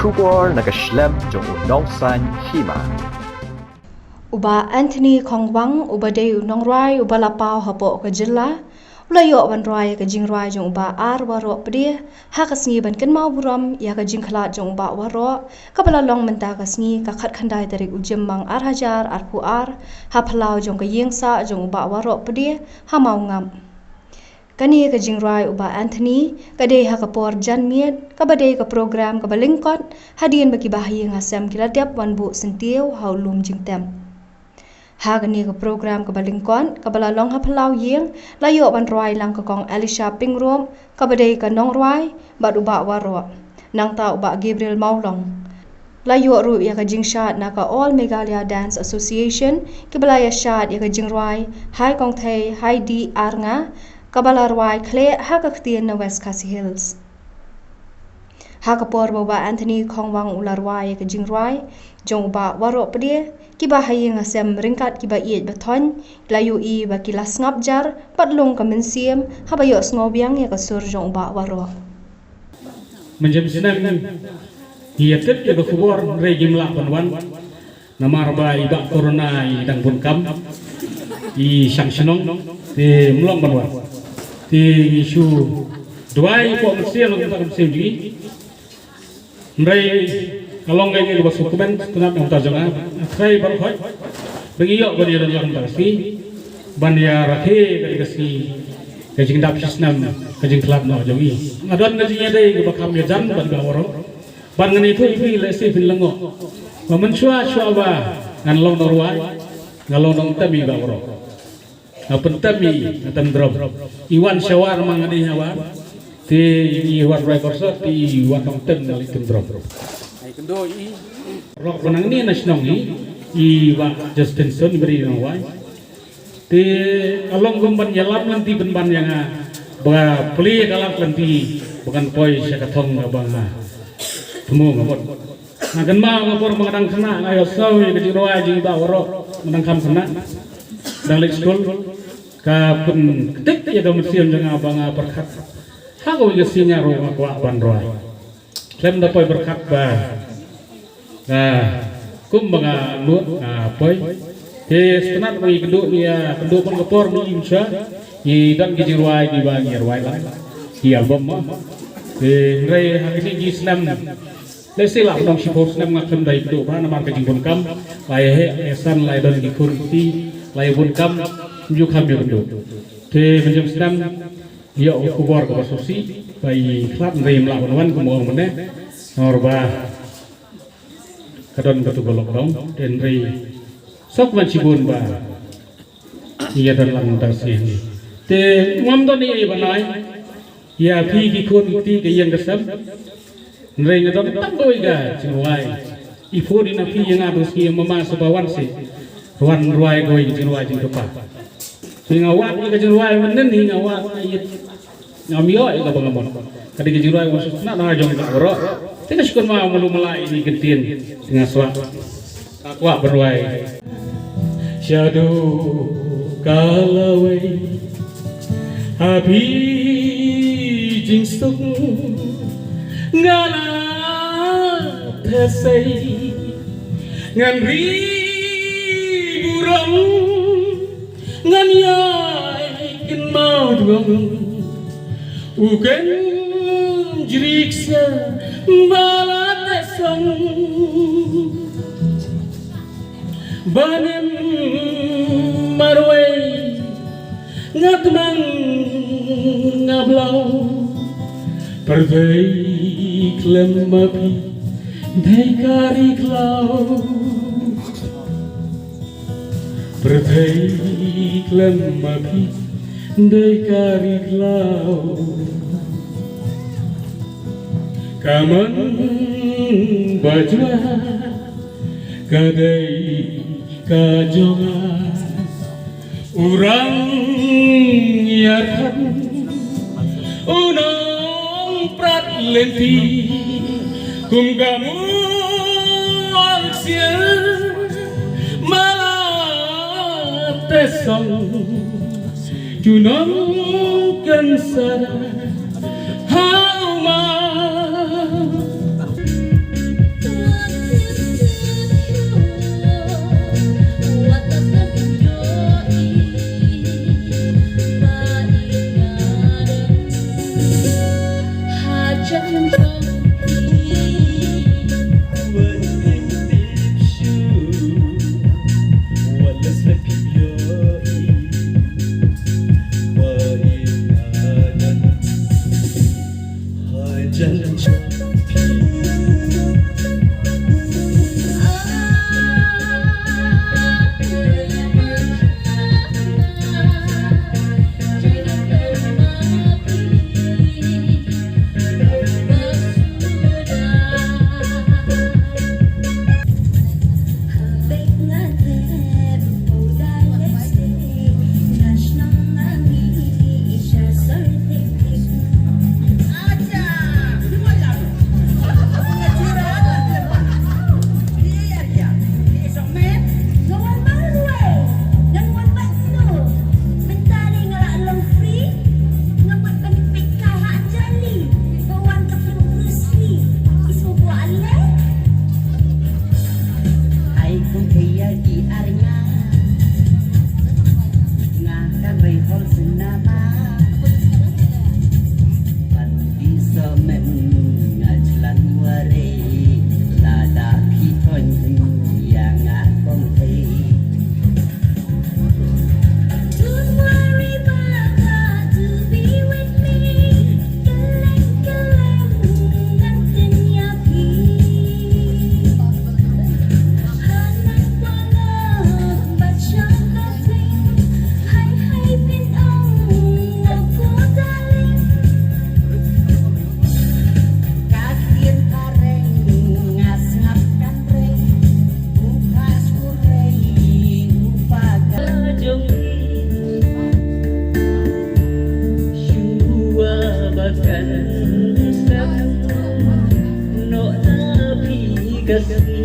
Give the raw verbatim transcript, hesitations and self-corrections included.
Khubor na ka shlem jong u Nongsaiñ Hima. U Bah Anthony Khongwang, uba dei u nongrwai uba la paw hapoh ka jylla, u la ïoh ban rwai ïa ka jingrwai jong u Bah Ar Waroh Pdiah ha ka sngi ban kynmaw burom ïa ka jingkhlad jong u Bah Waroh, kaba la long mynta ka sngi ka khatkhyndai tarik u Jymmang ar hajar arphew ar, ha phyllaw jong ka ïing sah jong u Bah Waroh Pdiah ha Mawngap. Kane ka jingrwai u Bah Anthony ka dei ha ka por janmiet, kaba dei ka program kaba lyngkot hadien ba ki bahaïing hasem ki la dep wan buh syntiew ha u lum jingtep. Ha kane ka program kaba lyngkot, kaba la long ha phyllaw ïing, la ïoh ban rwai lang ka Kong Elisha Pyngrope, kaba dei ka nongrwai, bad u Bah Waroh, nangta u Bah Gabriel Mawlong. La ïoh ruh ïa ka jingshad na ka All Meghalaya Dance Association, kiba la ïa shad ïa ka jingrwai Hai Kong Thei Hai Dih Ar Nga, kaba la rwai khleh ha ka ktien na West Khasi Hills. Ha ka por ba u Bah Anthony Khongwang u la rwai ïa ka jingrwai jong u Bah Waroh Pdiah, ki bahaïing hasem ryngkat ki ba ïeit ba thoiñ, la ïohi ba ki la sngap jar bad lung ka mynsiem haba ïohsngew biang ïa ka sur jong u Bah Waroh. Mynjur snem ngi ïa tip ïa ka khubor, hynrei ngim lah ban wan namar ba i Bah Corona i dang bun kam, i shang shnong, te ym long ban wan. Te ngi shu duwai hapoh mynsiem, hapoh mynsiem jong ngi. Hynrei ka long kaei kaba sngewkmen sngewtynnat na ka bynta jong nga. Nga tharai baroh khoit ba ngi ïoh ban ïadon lang mynta ka sngi ban ïa rakhe ka dei ka sngi ka jingdap shisnem ka jingkhlad noh jong ngi. Nga don ka jingïadei kaba kham ïajan bad i Bah Waroh. Bad ngan ïathuh ïa phi, lehse phin lyngngoh ba mynshuwa shuwa ba ngan long nongrwai, nga long nongtem ïa i Bah Waroh. Nga pyntem ïa i, nga tem drum. I wan sha war ma nga dei ha war. Te i wan rwai korsor, te i wan nongtem, nga leit tem drum. Rok ba nangne na shnong i, i Bah Justin Son, i ba dei nongrwai. Te ka long kum ban ïalam lynti pynban ïa nga ba plie ka lad lynti ba kan poi sha ka thong kaba nga thmu nga mut. Nga kynmaw ka por ba nga dang khynnah, nga ïohsngew ïa ka jingrwai jong i Bah Waroh, nga dang kham khynnah, dang leit skul. Ka pynktik ïa ka mynsiem jong nga ba nga pyrkhat ha kawei ka sngi ruh nga kwah ban rwai. Khlem da poi pyrkhat ba, ah, kum ba nga nud, ah, poi. Te sngewtynnat ba ngi kynduh, ngi ïa kynduh bun ka por, ngi im sha, ngi don ki jingrwai kiba ngi rwai lang, ki album mo. Te hynrei ha kine ki snem, lehse lah ban ong shiphew snem nga khlem da ïakynduh bha namar ka jingbun kam. La ïa heh ïa san, la ïa don ki khun ki kti, la ïa bun kam, ym ju kham ïakynduh. Te mynjur snem ïoh ka khubor kaba sngewsih ba i khlad, hynrei ym lah ban wan, kumba ong mynne, namar ba ka don katu ka lockdown. Te hynrei sngewbha shibun ba ïa don lang mynta ka sngi. Te ngam don ei ei ban ai ïa phi ki khun ki kti, ka ïing ka sem. Hynrei nga don tang kawei ka jingrwai. I phone ïa phi ïa nga tang sngi, mama, sngewbha wan seh, wan rwai kawei ka jingrwai jong ka pa. Te nga wad ïa ka jingrwai mynnin hi, nga wad, nga ïit, ngam ïoh ïa kaba nga mut. Ka dei ka jingrwai ba sngewtynnat na jong nga baroh. Te nga shu kynmaw malu mala ïa kine ki ktien, te nga sngewbha, nga kwah ban rwai. Shaduh ka lawei ha phi jingsuk, nga la theh sei, ngan ri burom, ngan ïai kynmaw dwong. U kynjri kser ba la teh song, ba ngim marwei, nga tmang nga blang. Pyrthei khlem ma phi dei ka ri khlaw. Pyrthei khlem ma phi dei ka ri khlaw. Ka mon ba jwat ka dei ka jong nga. U rang ïa kan u nongprat lynti, kum ka muang siar ma la teh song. Junom kan sa ha u ma. Nga wan marwei, ngan wan bat sno. Mynta ne nga la long free, nga mut ban peit kai ha jali. Ba wan ka film Bruce Lee. Ismu ko ale? Ai kum kaya di arnya. Nga kan rei hol sinama. Pati somen nga jlan wari. Lada phi ton ya nga kong thei. Don't worry, Baba, to be with me. Kaleng kaleng ngan tynnia phi. Hanan wala bachang kating. Hai hai phin ong nga ko darling. Ka ktien ka reng nga sngap kan reng. U phas u rei u pa ka jong i. Shuwa ba kan sep noh na phi ka sngi.